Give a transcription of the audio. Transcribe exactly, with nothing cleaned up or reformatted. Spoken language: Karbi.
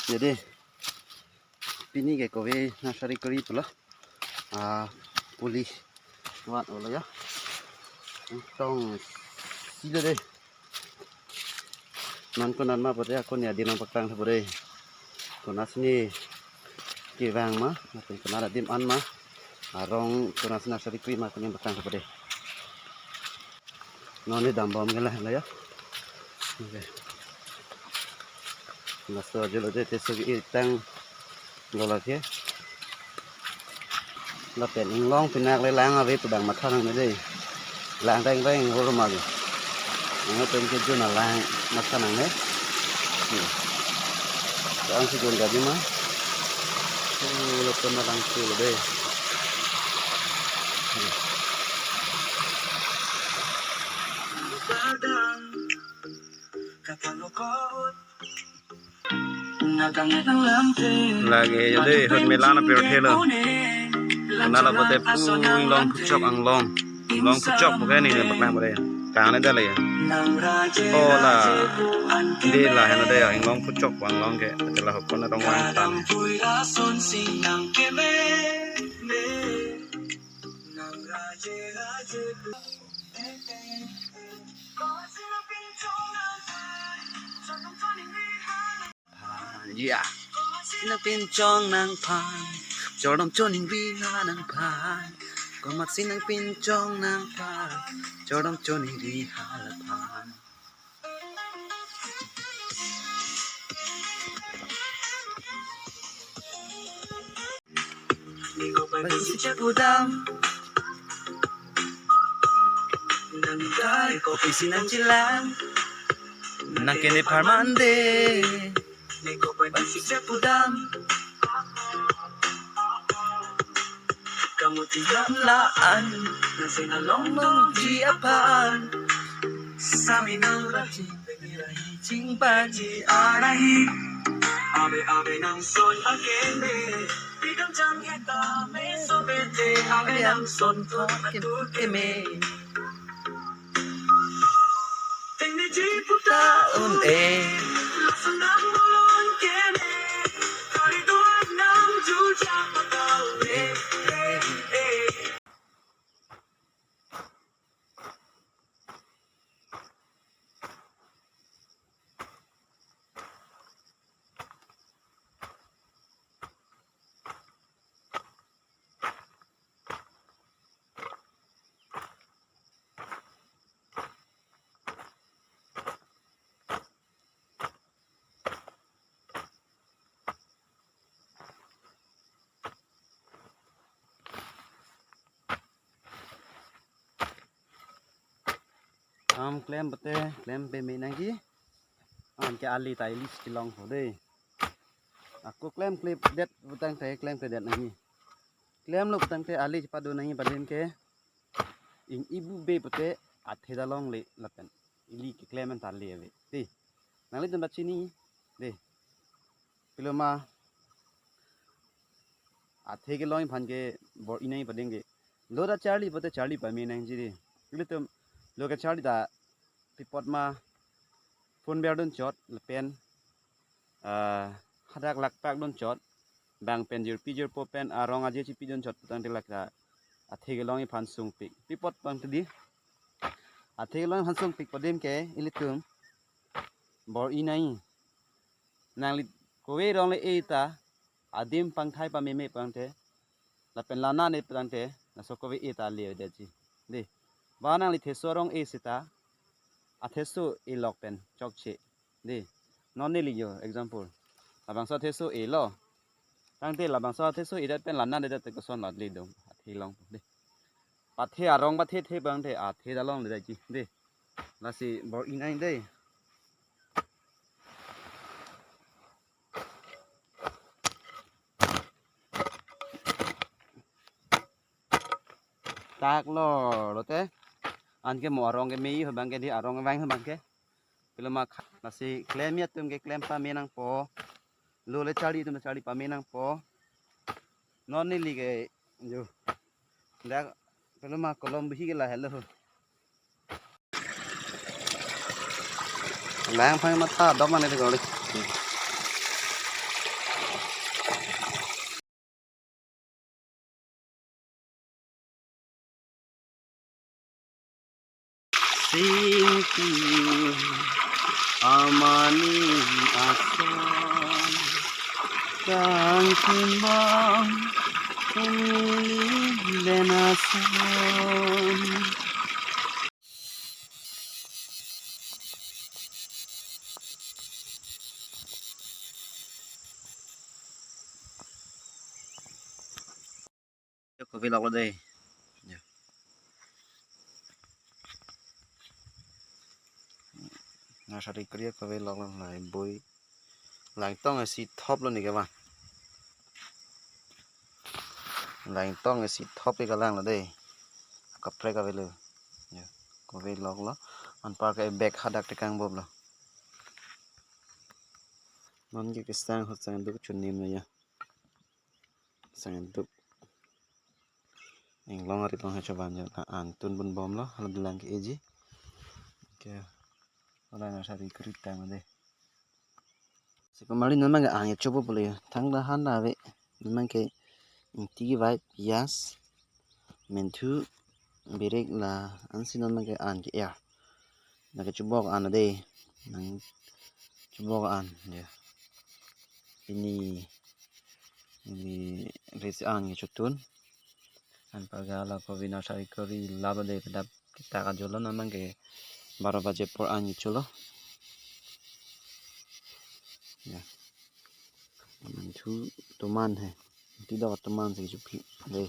Jadi pini ke kove nursery kori pulo. Ah, puli wan olo ya. Tong silo dei. Non konat ma pute ako ni adim nangpaklang tha pute. Konat sini kevang ma, lapen konat adim an ma. Arong konat sini nursery kori ma ako ni paklang tha pute. Non ni dambom ke la, la ya. Okay. Laso ajo lote teso ke-e tanglo lake. Lapen inglong pinak le lang ave pu bang matha nangne dei. Lang reng reng hor ma ke. Ang pen ke jun alang matha nangne. Hmm. Ang si jun gadi ma. Oh, lo pen lang si dei. Hmm. Lake jo dei, hut mela na pirthe lo. Konat lo pute pu inglong puchok anglong. Inglong puchok bukan ini, mak lang pute. Kang ne dale ya. Oh la. Dei la hena dei ya, inglong puchok anglong ke. Ate la hukon na tong wang tan. Ya. Nangpinchong nangphan, chordom choningri ha nangphan. Komat si nangpinchong nangphan, chordom choningri ha laphan. Ni ko pen si chepudam. Nang kai ko pisi nang chilang. Nang kene pharman dei. Ni ko pen si chepudam. Kamu tigam laan. Nang sena long nong ji apan. Sami nang raji. Chingpaji arahi. Ave ave nang son akeme. Pidam chang eta me so bete. Ave nang son thon atu keme. Tengneji puta un-e. Lason nang bolon keme. Kari duat nang juja patau e. Am klem pute, klem pame nangji. Anke ali ta ili kelong ho dei. Ako klem kledet putangte, klem kledet nangji. Klemlo putangte ali chepado nangji, badim ke. Ing ibu be pute athe ta longle lapen ili keklem an ta le ave. Dei. Nanglitum ta chini. Dei. Piloma athe kelong aphan ke bor-i nangji pading ke. Lo ta charli pute charli pame nangji dei. Ilitum lo kecharli ta pi apot ma phone berdun chot lapen, ah, hadak lakpak dun chot. Bang pen jirpi jirpo pen arong aje chipi dun chot putangte lake ta athe kelong aphan sungpik. Pi apot pang tadi. Athe kelong aphan sungpik padim ke ilitum bor-i nangji. Nangli kove rong le-e ta adim pangthai pameme pangthe. Lapen lana ne pangthe, laso kove-e ta le detji. Dei. Ba nangli theso rong-e seta atheso elok pen chokche. Dei. Non neli jo example. Labangso atheso elo. Tangte labangso atheso edet pen lana dedet te koson lo le dong. Athe long. Dei. Pathe arong pathe the pangthe athe ta longle detji. Dei. Lasi bor-i nangji dei. Tak lo, lote. Anke mo arong keme ho bang ke dei, arong kevang ho bang ke. Piloma kha-, lasi klem atum ke klem pame nangpo. Lo le charli atum charli pame nangpo. Non neli ke jo. Dak piloma kolom bihi ke lahelo. Lang aphan matha dok mane dei kori. Amani ason kangkimbang, umili lenason. Kove loklo dei. Ya. Nursery kori kove loklo, lahei boi. Langtong isi thoplo neke ba. Langtong isi thop ke langlo dei. Kaprek avelo. Ya. Kove loklo. Anparke bag hadak tekang boblo. Non ke kesang hot sang duk chunim lo ya. Sang duk. Inglong ari long ha choban jo, la an tun bun bomlo, hala dolang ke-eji. Ke, hala nursery kori tanglo dei. Si pamali non abangke an kechopo pulo ya. Thangta han ta ave. Non abangke ingti kevai, piyas, menthu, birik, la ansi non abangke an ke-er. Nangkechobok an dei. Nangchobok an ya. Pini, pini resi an kechotun. Anparke hala kove nursery kori lap dei, kedap kita kajolo, non abangke baro baje apor an kecholo. Ya. Menthu toman he. Ingti dok toman si kechopi dei.